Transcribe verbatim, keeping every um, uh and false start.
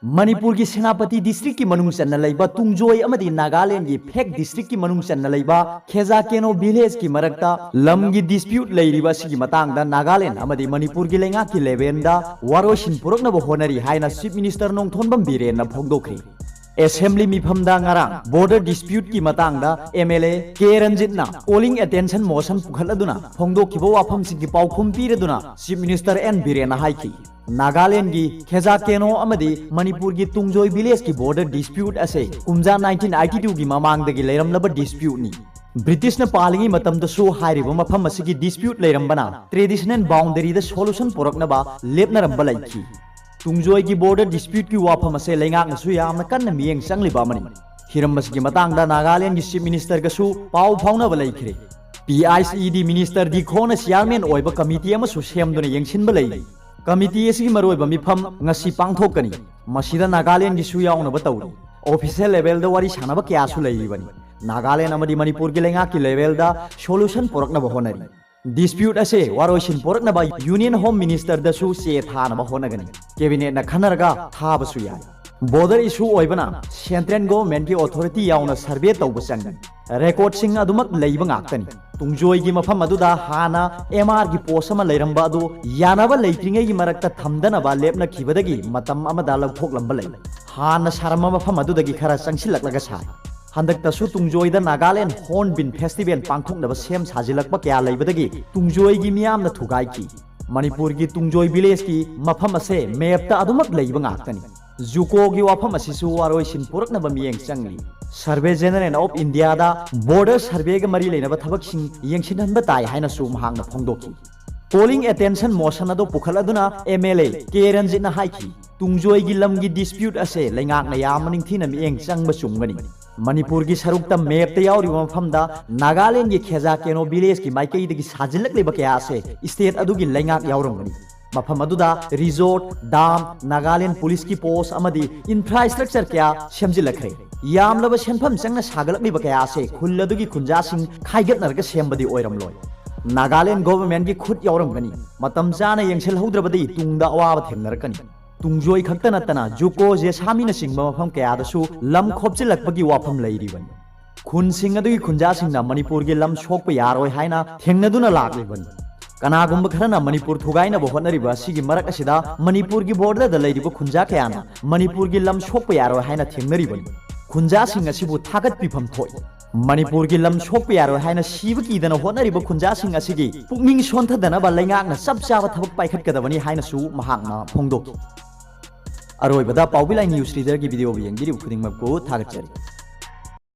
ꯃꯅꯤꯄꯨꯔꯒꯤ ꯁꯦꯅꯥꯄꯇꯤ ꯗꯤꯁꯇ꯭ꯔꯤꯛꯀꯤ ꯃꯅꯨꯡ ꯆꯟꯅ ꯂꯩꯕ ꯇꯨꯡꯖꯣꯏ ꯑꯃꯗꯤ ꯅꯥꯒꯥꯂꯦꯟꯒꯤ ꯐꯦꯛ ꯗꯤꯁꯇ꯭ꯔꯤꯛꯀꯤ ꯃꯅꯨꯡ ꯆꯟꯅ ꯂꯩꯕ ꯈꯦꯖꯥ ꯀꯦꯅꯣ ꯚꯤꯂꯦꯖꯀꯤ ꯃꯔꯛꯇ ꯂꯝꯒꯤ ꯗꯤꯁꯄ꯭ꯌꯨꯠ ꯂꯩꯔꯤꯕ ꯑꯁꯤꯒꯤ ꯃꯇꯥꯡꯗ ꯅꯥꯒꯥꯂꯦꯟ ꯑꯃꯗꯤ ꯃꯅꯤꯄꯨꯔꯒꯤ ꯂꯩꯉꯥꯛꯀꯤ ꯂꯦꯚꯦꯜꯗ ꯋꯥꯔꯣꯏꯁꯤꯟ ꯄꯨꯔꯛꯅꯕ ꯍꯣꯠꯅꯔꯤ ꯍꯥꯏꯅ ꯆꯤꯐ ꯃꯤꯅꯤꯁꯇꯔ ꯅꯣꯡꯊꯣꯝꯕꯝ ꯕꯤꯔꯦꯟꯅ ꯐꯣꯡꯗꯣꯛꯈ꯭ꯔꯤ꯫ ꯑꯦꯁꯦꯝꯕ꯭ꯂꯤ ꯃꯤꯐꯝꯗ ꯉꯔꯥꯡ ꯕꯣꯔꯗꯔ ꯗꯤꯁꯄ꯭ꯌꯨꯠꯀꯤ ꯃꯇꯥꯡꯗ ꯑꯦꯝ ꯑꯦꯜ ꯑꯦ ꯀꯦ ꯔꯟꯖꯤꯠꯅ ꯀꯣꯂꯤꯡ ꯑꯦꯇꯦꯟꯁꯟ ꯃꯣꯁꯟ ꯄꯨꯈꯠꯂꯗꯨꯅ ꯐꯣꯡꯗꯣꯛꯈꯤꯕ ꯋꯥꯐꯝꯁꯤꯡꯒꯤ ꯄꯥꯎꯈꯨꯝ ꯄꯤꯔꯗꯨꯅ ꯆꯤꯐ ꯃꯤꯅꯤꯁꯇꯔ ꯑꯦꯟ ꯕꯤꯔꯦꯟꯅ ꯍꯥꯏꯈꯤ, ꯅꯥꯒꯥꯂꯦꯟꯒꯤ ꯈꯦꯖꯥ ꯀꯦꯅꯣ ꯑꯃꯗꯤ ꯃꯅꯤꯄꯨꯔꯒꯤ ꯇꯨꯡꯖꯣꯏ ꯚꯤꯂꯦꯖꯀꯤ ꯕꯣꯔꯗꯔ ꯗꯤꯁꯄ꯭ꯌꯨꯠ ꯑꯁꯦ ꯀꯨꯝꯖꯥ ꯅꯥꯏꯟꯇꯤꯟ ꯑꯥꯏꯇꯤ ꯇꯨꯒꯤ ꯃꯃꯥꯡꯗꯒꯤ ꯂꯩꯔꯝꯂꯕ ꯗꯤꯁꯄ꯭ꯌꯨꯠꯅꯤ꯫ ꯕ꯭ꯔꯤꯇꯤꯁꯅ ꯄꯥꯜꯂꯤꯉꯩ ꯃꯇꯝꯗꯁꯨ ꯍꯥꯏꯔꯤꯕ ꯃꯐꯝ ꯑꯁꯤꯒꯤ ꯗꯤꯁꯄ꯭ꯌꯨꯠ ꯂꯩꯔꯝꯕꯅ ꯇ꯭ꯔꯦꯗꯤꯁꯅꯦꯜ ꯕꯥꯎꯟꯗꯔꯤꯗ ꯁꯣꯂꯨꯁꯟ ꯄꯨꯔꯛꯅꯕ ꯂꯦꯞꯅꯔꯝꯕ ꯂꯩꯈꯤ꯫ ꯇꯨꯡꯖꯣꯏꯒꯤ ꯕꯣꯔꯗꯔ ꯗꯤꯁꯄ꯭ꯌꯨꯠꯀꯤ ꯋꯥꯐꯝ ꯑꯁꯦ ꯂꯩꯉꯥꯛꯅꯁꯨ ꯌꯥꯝꯅ ꯀꯟꯅ ꯃꯤꯠꯌꯦꯡ ꯆꯪꯂꯤꯕ ꯑꯃꯅꯤ꯫ ꯍꯤꯔꯝ ꯑꯁꯤꯒꯤ ꯃꯇꯥꯡꯗ ꯅꯥꯒꯥꯂꯦꯟꯒꯤ ꯆꯤꯐ ꯃꯤꯅꯤꯁꯇꯔꯒꯁꯨ ꯄꯥꯎ ꯐꯥꯎꯅꯕ ꯂꯩꯈ꯭ꯔꯦ꯫ P I C E D minister ꯗꯤ ꯈꯣꯅ ꯆꯤꯌꯥꯔꯃꯦꯟ ꯑꯣꯏꯕ ꯀꯃꯤꯇꯤ ꯑꯃꯁꯨ ꯁꯦꯝꯗꯨꯅ ꯌꯦꯡꯁꯤꯟꯕ ꯂꯩꯔꯤ꯫ ꯀꯃꯤꯇꯤ ꯑꯁꯤꯒꯤ ꯃꯔꯨꯑꯣꯏꯕ ꯃꯤꯐꯝ ꯉꯁꯤ ꯄꯥꯡꯊꯣꯛꯀꯅꯤ꯫ ꯃꯁꯤꯗ ꯅꯥꯒꯥꯂꯦꯟꯒꯤꯁꯨ ꯌꯥꯎꯅꯕ ꯇꯧꯔꯤ꯫ ꯑꯣꯐꯤꯁꯤꯌꯦꯜ ꯂꯦꯚꯦꯜꯗ ꯋꯥꯔꯤ ꯁꯥꯅꯕ ꯀꯌꯥꯁꯨ ꯂꯩꯔꯤꯕꯅꯤ꯫ ꯅꯥꯒꯥꯂꯦꯟ ꯑꯃꯗꯤ ꯃꯅꯤꯄꯨꯔꯒꯤ ꯂꯩꯉꯥꯛꯀꯤ ꯂꯦꯚꯦꯜꯗ ꯁꯣꯂꯨꯁꯟ ꯄꯨꯔꯛꯅꯕ ꯍꯣꯠꯅꯔꯤ꯫ ꯗꯤꯁꯄ꯭ꯌꯨꯠ ꯑꯁꯦ ꯋꯥꯔꯣꯏꯁꯤꯟ ꯄꯨꯔꯛꯅꯕ ꯌꯨꯅꯤꯌꯟ ꯍꯣꯝ ꯃꯤꯅꯤꯁꯇꯔꯗꯁꯨ ꯆꯦ ꯊꯥꯅꯕ ꯍꯣꯠꯅꯒꯅꯤ꯫ ꯀꯦꯕꯤꯅꯦꯠꯅ ꯈꯟꯅꯔꯒ ꯊꯥꯕꯁꯨ ꯌꯥꯏ꯫ ꯕꯣꯔꯗꯔ ꯏꯁꯨ ꯑꯣꯏꯕꯅ ꯁꯦꯟꯇ꯭ꯔꯦꯜ ꯒꯣꯚꯔꯟꯃꯦꯟꯠꯀꯤ ꯑꯣꯊꯣꯔꯤꯇꯤ ꯌꯥꯎꯅ ꯁꯔꯚꯦ ꯇꯧꯕ ꯆꯪꯏ꯫ ꯔꯦꯀꯣꯔꯗꯁꯤꯡ ꯑꯗꯨꯃꯛ ꯂꯩꯕ ꯉꯥꯛꯇꯅꯤ꯫ ꯇꯨꯡꯖꯣꯏꯒꯤ ꯃꯐꯝ ꯑꯗꯨꯗ ꯍꯥꯟꯅ ꯑꯦꯝ ꯑꯥꯔꯒꯤ ꯄꯣꯁ ꯑꯃ ꯂꯩꯔꯝꯕ ꯑꯗꯨ ꯌꯥꯅꯕ ꯂꯩꯇ꯭ꯔꯤꯉꯩꯒꯤ ꯃꯔꯛꯇ ꯊꯝꯗꯅꯕ ꯂꯦꯞꯅꯈꯤꯕꯗꯒꯤ ꯃꯇꯝ ꯑꯃꯗ ꯂꯧꯊꯣꯛꯂꯝꯕ ꯂꯩ꯫ ꯍꯥꯟꯅ ꯁꯥꯔꯝꯕ ꯃꯐꯝ ꯑꯗꯨꯗꯒꯤ ꯈꯔ ꯆꯪꯁꯤꯜꯂꯛꯂꯒ ꯁꯥꯏ꯫ ꯍꯟꯗꯛꯇꯁꯨ ꯇꯨꯡꯖꯣꯏꯗ ꯅꯥꯒꯥꯂꯦꯟ ꯍꯣꯔꯟꯕꯤꯜ ꯐꯦꯁꯇꯤꯚꯦꯜ ꯄꯥꯡꯊꯣꯛꯅꯕ ꯁꯦꯝ ꯁꯥꯖꯤꯜꯂꯛꯄ ꯀꯌꯥ ꯂꯩꯕꯗꯒꯤ ꯇꯨꯡꯖꯣꯏꯒꯤ ꯃꯤꯌꯥꯝꯅ ꯊꯨꯒꯥꯏꯈꯤ꯫ ꯃꯅꯤꯄꯨꯔꯒꯤ ꯇꯨꯡꯖꯣꯏ ꯚꯤꯂꯦꯖꯀꯤ ꯃꯐꯝ ꯑꯁꯦ ꯃꯦꯞꯇ ꯑꯗꯨꯃꯛ ꯂꯩꯕ ꯉꯥꯛꯇꯅꯤ꯫ ꯖꯨꯀꯣꯒꯤ ꯋꯥꯐꯝ ꯑꯁꯤꯁꯨ ꯋꯥꯔꯣꯏꯁꯤꯟ ꯄꯨꯔꯛꯅꯕ ꯃꯤꯠꯌꯦꯡ ꯆꯪꯂꯤ꯫ ꯁꯔꯚꯦ ꯖꯦꯅꯔꯦꯜ ꯑꯣꯐ ꯏꯟꯗꯤꯌꯥꯗ ꯕꯣꯔꯗꯔ ꯁꯔꯚꯦꯒ ꯃꯔꯤ ꯂꯩꯅꯕ ꯊꯕꯛꯁꯤꯡ ꯌꯦꯡꯁꯤꯟꯍꯟꯕ ꯇꯥꯏ ꯍꯥꯏꯅꯁꯨ ꯃꯍꯥꯛꯅ ꯐꯣꯡꯗꯣꯛꯈꯤ꯫ ꯀꯣꯂꯤꯡ ꯑꯦꯇꯦꯟꯁꯟ ꯃꯣꯁꯟ ꯑꯗꯨ ꯄꯨꯈꯠꯂꯗꯨꯅ ꯑꯦꯝ ꯑꯦꯜ ꯑꯦ ꯀꯦ ꯔꯟꯖꯤꯠꯅ ꯍꯥꯏꯈꯤ, ꯇꯨꯡꯖꯣꯏꯒꯤ ꯂꯝꯒꯤ ꯗꯤꯁꯄ꯭ꯌꯨꯠ ꯑꯁꯦ ꯂꯩꯉꯥꯛꯅ ꯌꯥꯝꯅ ꯅꯤꯡꯊꯤꯅ ꯃꯤꯠꯌꯦꯡ ꯆꯪꯕ ꯆꯨꯝꯒꯅꯤ꯫ ꯃꯅꯤꯄꯨꯔꯒꯤ ꯁꯔꯨꯛꯇ ꯃꯦꯞꯇ ꯌꯥꯎꯔꯤꯕ ꯃꯐꯝꯗ ꯅꯥꯒꯥꯂꯦꯟꯒꯤ ꯈꯦꯖꯥ ꯀꯦꯅꯣ ꯚꯤꯂꯦꯖꯀꯤ ꯃꯥꯏꯀꯩꯗꯒꯤ ꯁꯥꯖꯤꯜꯂꯛꯂꯤꯕ ꯀꯌꯥ ꯑꯁꯦ ꯏꯁꯇꯦꯠ ꯑꯗꯨꯒꯤ ꯂꯩꯉꯥꯛ ꯌꯥꯎꯔꯝꯒꯅꯤ꯫ ꯃꯐꯝ ꯑꯗꯨꯗ ꯔꯤꯖꯣꯔꯠ, ꯗꯥꯝ, ꯅꯥꯒꯥꯂꯦꯟ ꯄꯨꯂꯤꯁꯀꯤ ꯄꯣꯁ ꯑꯃꯗꯤ ꯏꯟꯐ꯭ꯔꯥꯁ꯭ꯇ꯭ꯔꯛꯆꯔ ꯀꯌꯥ ꯁꯦꯝꯖꯤꯜꯂꯛꯈ꯭ꯔꯦ꯫ ꯌꯥꯝꯂꯕ ꯁꯦꯟꯐꯝ ꯆꯪꯅ ꯁꯥꯒꯠꯂꯛꯂꯤꯕ ꯀꯌꯥ ꯑꯁꯦ ꯈꯨꯜ ꯑꯗꯨꯒꯤ ꯈꯨꯟꯖꯥꯁꯤꯡ ꯈꯥꯏꯒꯠꯅꯔꯒ ꯁꯦꯝꯕꯗꯤ ꯑꯣꯏꯔꯝꯂꯣꯏ꯫ ꯅꯥꯒꯥꯂꯦꯟ ꯒꯣꯚꯔꯟꯃꯦꯟꯠꯀꯤ ꯈꯨꯠ ꯌꯥꯎꯔꯝꯒꯅꯤ꯫ ꯃꯇꯝ ꯆꯥꯅ ꯌꯦꯡꯁꯤꯜꯍꯧꯗ꯭ꯔꯕꯗꯤ ꯇꯨꯡꯗ ꯑꯋꯥꯕ ꯊꯦꯡꯅꯔꯛꯀꯅꯤ꯫ ꯇꯨꯡꯖꯣꯏ ꯈꯛꯇ ꯅꯠꯇꯅ ꯖꯨꯀꯣ, ꯖꯦꯁꯥꯃꯤꯅꯆꯤꯡꯕ ꯃꯐꯝ ꯀꯌꯥꯗꯁꯨ ꯂꯝ ꯈꯣꯞꯆꯤꯜꯂꯛꯄꯒꯤ ꯋꯥꯐꯝ ꯂꯩꯔꯤꯕꯅꯤ꯫ ꯈꯨꯟꯁꯤꯡ ꯑꯗꯨꯒꯤ ꯈꯨꯟꯖꯥꯁꯤꯡꯅ ꯃꯅꯤꯄꯨꯔꯒꯤ ꯂꯝ ꯁꯣꯛꯄ ꯌꯥꯔꯣꯏ ꯍꯥꯏꯅ ꯊꯦꯡꯅꯗꯨꯅ ꯂꯥꯛꯂꯤꯕꯅꯤ꯫ ꯀꯅꯥꯒꯨꯝꯕ ꯈꯔꯅ ꯃꯅꯤꯄꯨꯔ ꯊꯨꯒꯥꯏꯅꯕ ꯍꯣꯠꯅꯔꯤꯕ ꯑꯁꯤꯒꯤ ꯃꯔꯛ ꯑꯁꯤꯗ ꯃꯅꯤꯄꯨꯔꯒꯤ borderꯗ ꯂꯩꯔꯤꯕ ꯈꯨꯟꯖꯥ ꯀꯌꯥꯅ ꯃꯅꯤꯄꯨꯔꯒꯤ ꯂꯝ ꯁꯣꯛꯄ ꯌꯥꯔꯣꯏ ꯍꯥꯏꯅ ꯊꯦꯡꯅꯔꯤꯕꯅꯤ꯫ ꯈꯨꯟꯖꯥꯁꯤꯡ ꯑꯁꯤꯕꯨ ꯊꯥꯒꯠꯄꯤꯐꯝ ꯊꯣꯛꯏ꯫ ꯃꯅꯤꯄꯨꯔꯒꯤ ꯂꯝ ꯁꯣꯛꯄ ꯌꯥꯔꯣꯏ ꯍꯥꯏꯅ ꯁꯤꯕ ꯀꯤꯗꯅ ꯍꯣꯠꯅꯔꯤꯕ ꯈꯨꯟꯖꯥꯁꯤꯡ ꯑꯁꯤꯒꯤ ꯄꯨꯛꯅꯤꯡ ꯁꯣꯟꯊꯗꯅꯕ ꯂꯩꯉꯥꯛꯅ ꯆꯞ ꯆꯥꯕ ꯊꯕꯛ ꯄꯥꯏꯈꯠꯀꯗꯕꯅꯤ ꯍꯥꯏꯅꯁꯨ ꯃꯍꯥꯛꯅ ꯐꯣꯡꯗꯣꯛꯈꯤ꯫ ꯑꯔꯣꯏꯕꯗ ꯄꯥꯎꯕꯤ ꯂꯥꯏ news readerꯒꯤ videoꯕꯨ ꯌꯦꯡꯕꯤꯔꯤꯕ ꯈꯨꯗꯤꯡꯃꯛꯄꯨ ꯊꯥꯒꯠꯆꯔꯤ꯫